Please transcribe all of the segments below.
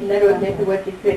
Народное творчество.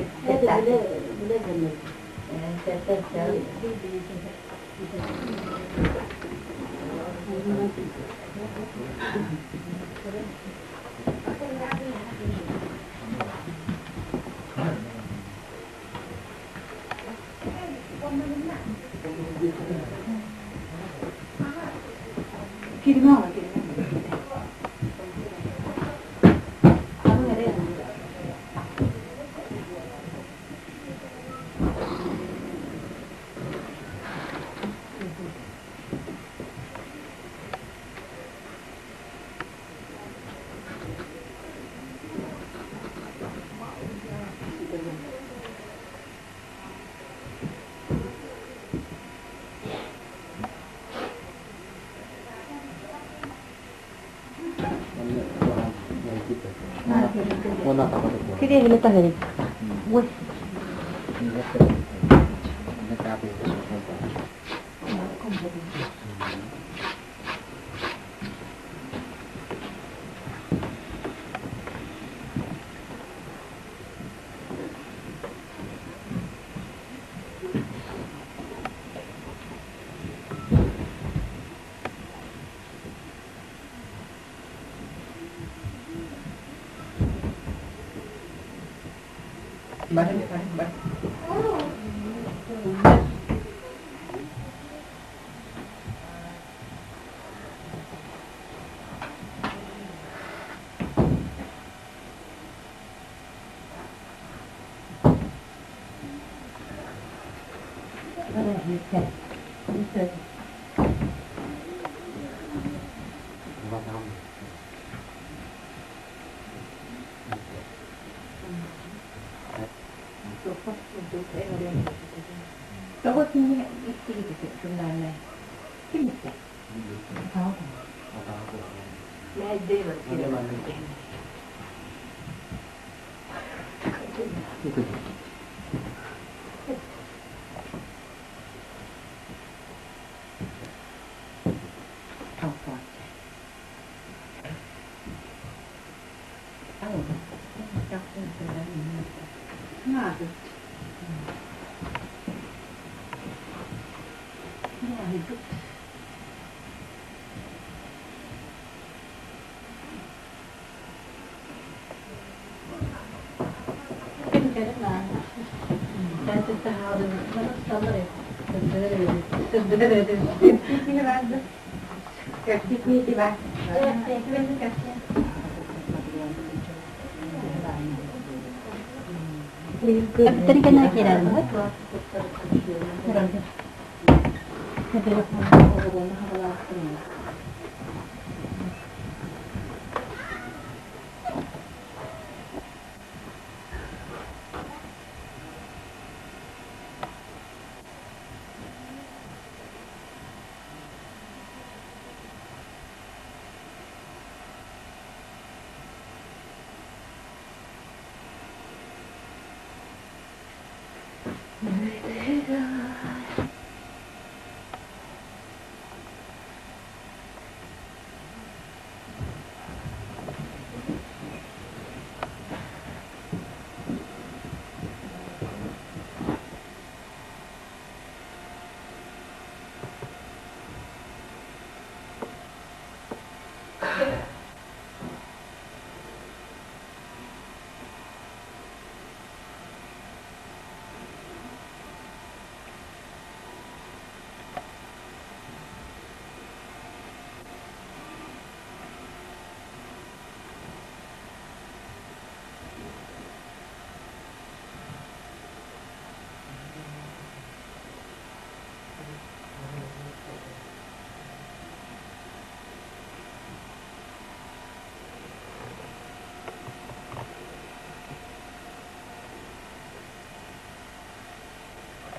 Кириэһилэ таһырый. Ой. Бары, бары, бары. Тоҕо кини истигит журнальнай? Ким истэ?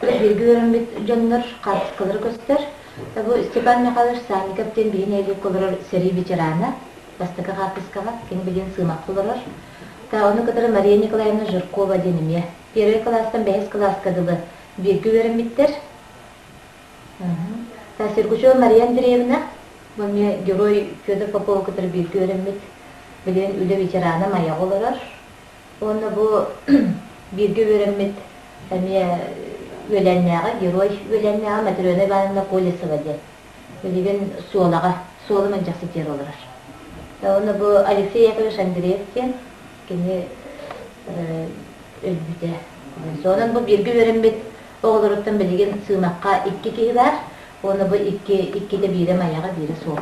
Бииргэ үөрэммит дьоннор хаартыскалара көстөр. Бу Степан Михайлович Санников диэн биһи нэһилиэккэ олорор сэрии ветерана. Бастакы хаартыскаҕа кини билигин Сыымахха олорор. Ону кытары Мария Николаевна Жиркова диэн эмиэ. Первый кылаастан бэһис кылааска дылы бииргэ үөрэммиттэр. Сергучева Мария Андреевна, бу эмиэ герой Федор Попова кытары бииргэ үөрэммит. Билигин үлэ ветерана Майаҕа олорор. Уонна бу бииргэ үөрэммит эмиэ үөлээннээҕэ, герой үөлээннээҕэ Матрена Ивановна Колесова диэн. Билигин Суолаҕа, Суола Мэлдьэхситигэр олорор. Уонна бу Алексей Яковлевич Андреев диэн кини өлбүтэ. Онон бу бииргэ үөрэммит оҕолоруттан билигин Сыымахха икки киһи баар. Уонна бу икки, иккитэ биирэ Майаҕа, биирэ суол.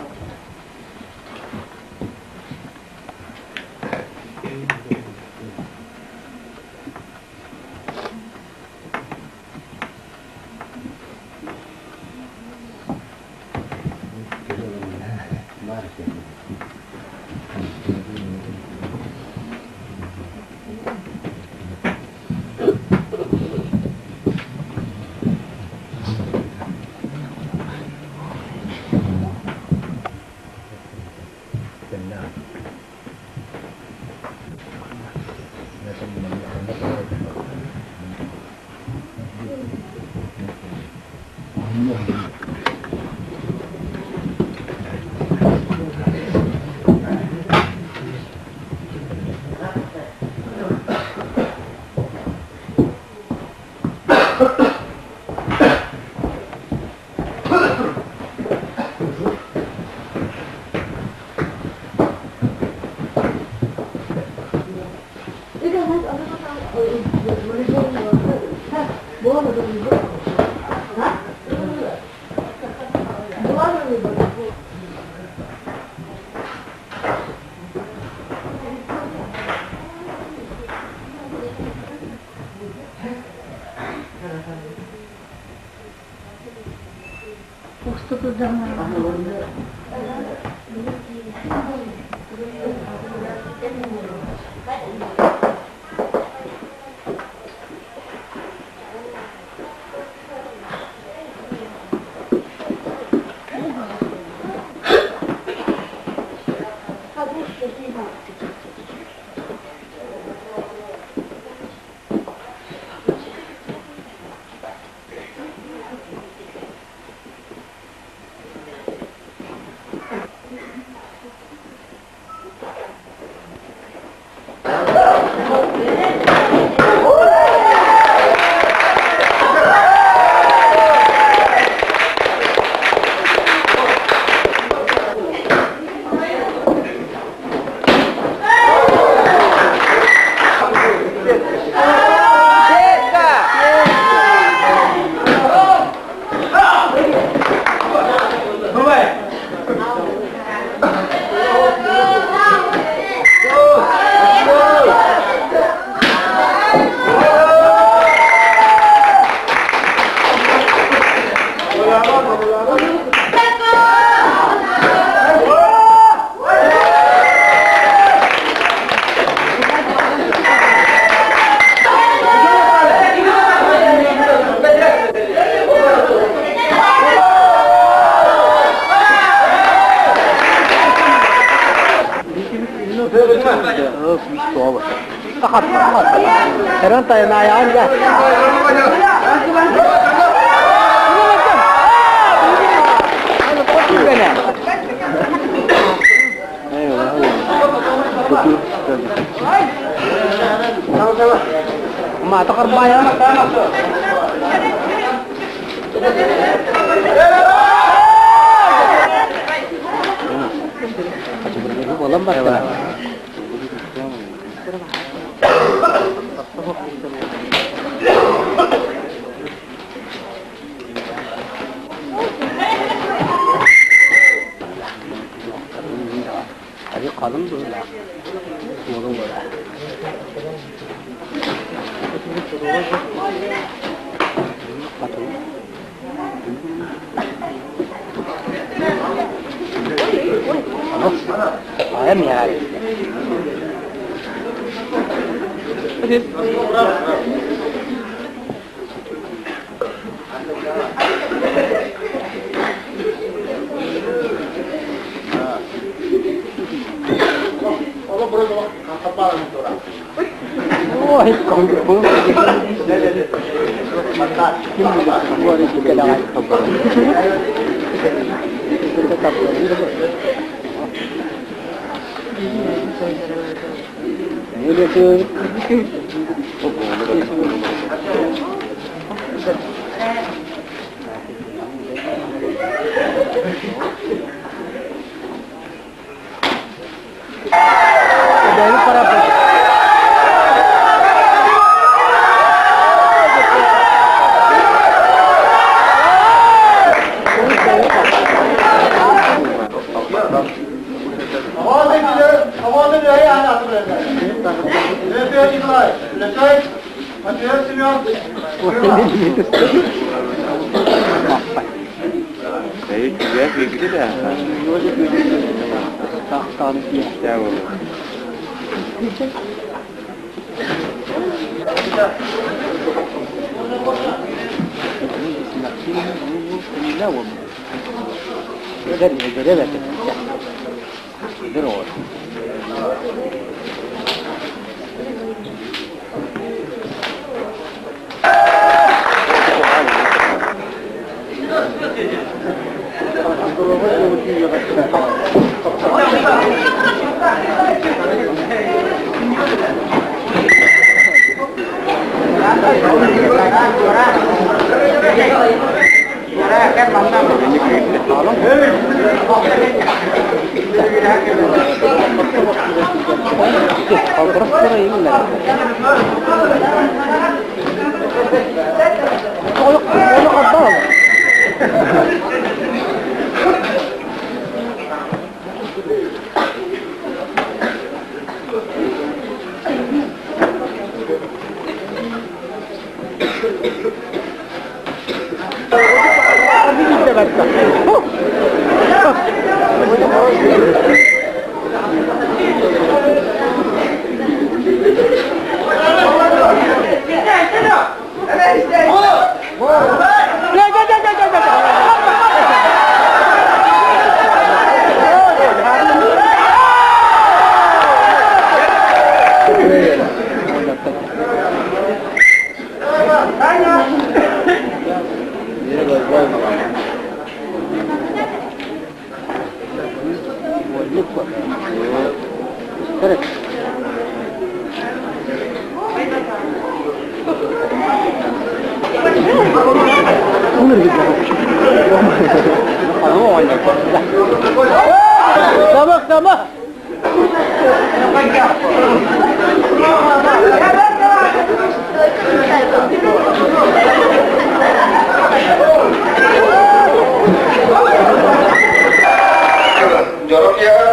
Дьоро киэһэ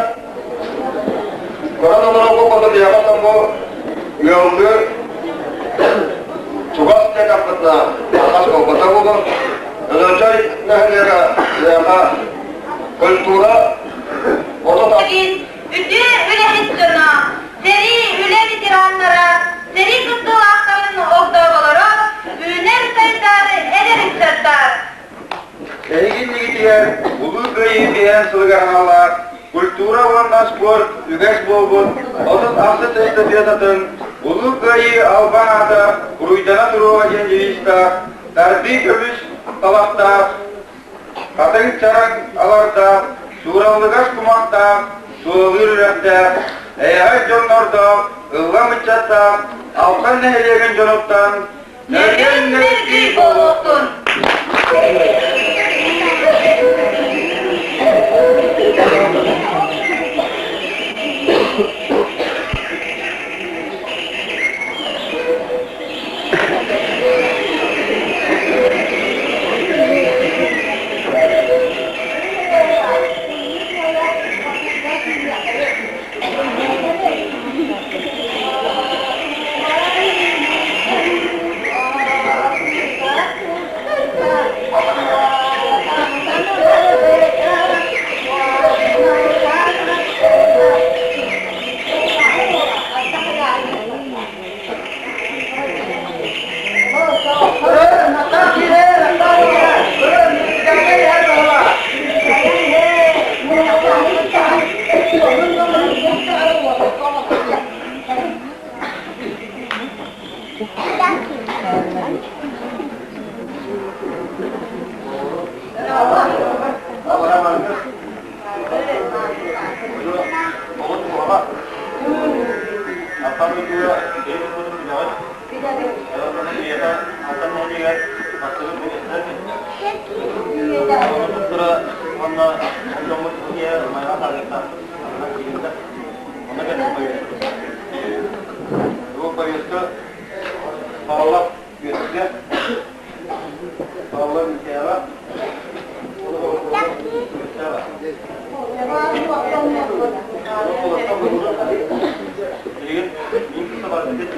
көрөн олорорго курдук бу ыаллыы чугас диэтэхпитинэ алҕас буолбата буолуо. Өлөчөй нэһилиэгэ биһиэхэ культура Үтүө үлэһит дьоно, сэрии үлэ ветераннара, сэрии кыттыылаахтарын огдооболоро, үүнэр-сайдар эдэр ыччаттар! Эһиги иннигитигэр Улуу Кыайыы биһиэн сылыгар аналлаах культура уонна спорт үгэс буолбут 36 эстафетатын Улуу Кыайыы албан аата уруйдана туруоҕа диэн девизтаах тардыы көмүс талахтаах, хатыҥ чараҥ алардаах, суураллыгас кумахтаах, суолалыыр үрэхтээх, эйэҕэс дьоннордоох, ыллам ыччаттаах Алтан нэһилиэгин дьонуттан Нөргөн нөргүй буолуохтун! дойдуга киһи буолбутун билэҕит. Онон биһиэхэ Алтан нэһилиэгэр бастакы бу Ону туттара уонна дьоммут киһи майаҕа таарыахтаахпыт. Онно киирдэ. Онно кэлэн повестка. Бу повестка Павлов Бүөтүккэ, Павлов Митяева, Билигин мин кытта барбыт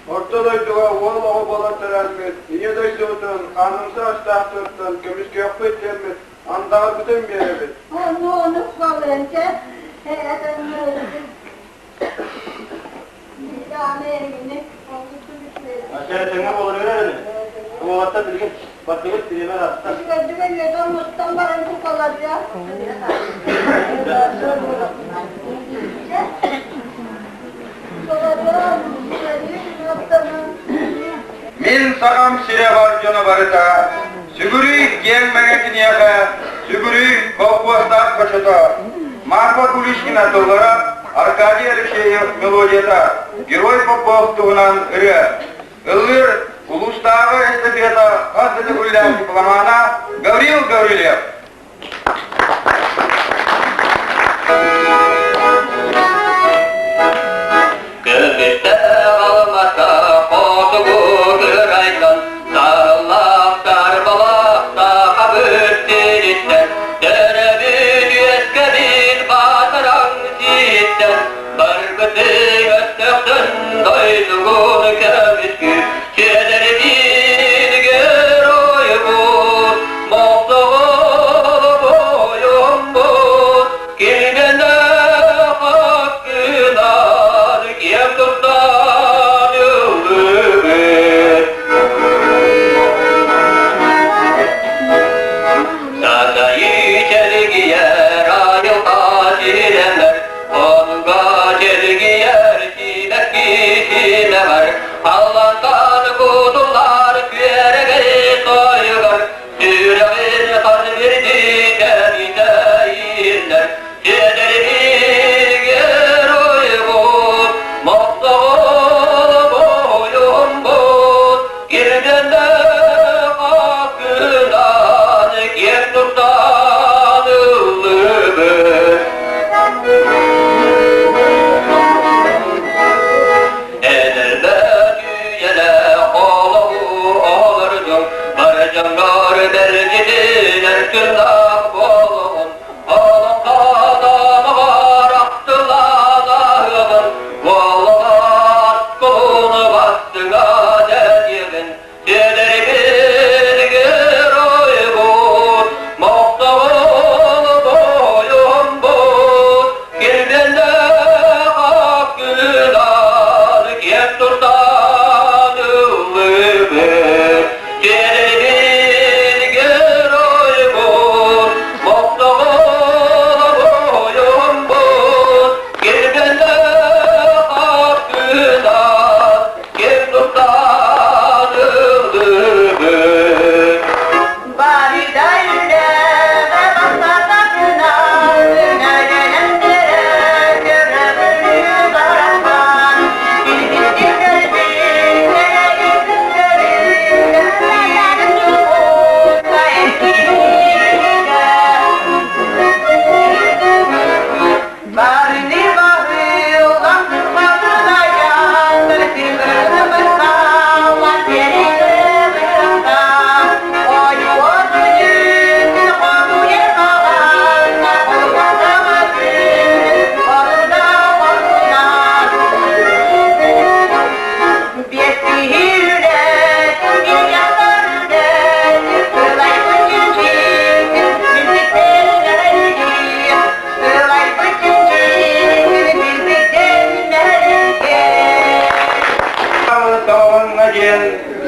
Орто дойдуга уол оҕо буолан төрөөммүт, Ийэ дойдубутун хаанымса астаахтыттан көмүскүөхпүт диэммит андаҕарбытын биэрэбит. Тэҥҥэ буолар эрэ Уолаттар билигин бардыбыт бириэмэ аста. Мин саҕам сирэ бар дьоно барыта, сүгүрүй киэҥ мэҥэ киниэхэ, сүгүрүй холкуостаах хочото. Марфа Куличкина тыллара, Аркадий Алексеев мелодията, Герой Попов туһунан ырыа. Ыллыыр улуустааҕы эстафета хас да төгүллээх дипломана Гаврил Гаврильев. Көмүстээх алмата хотугу кырайдан сарыллаахтар балахта хабыр сириттэн төрөбүт үөскэбит баатараҥ сииттэн барбытын өстөхтөн дойдугун көмүскүү сүөдэрбит геройбут мохсоҕол.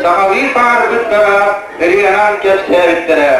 сахалыы саҥарбыттара, ырыанан кэпсээбиттэрэ.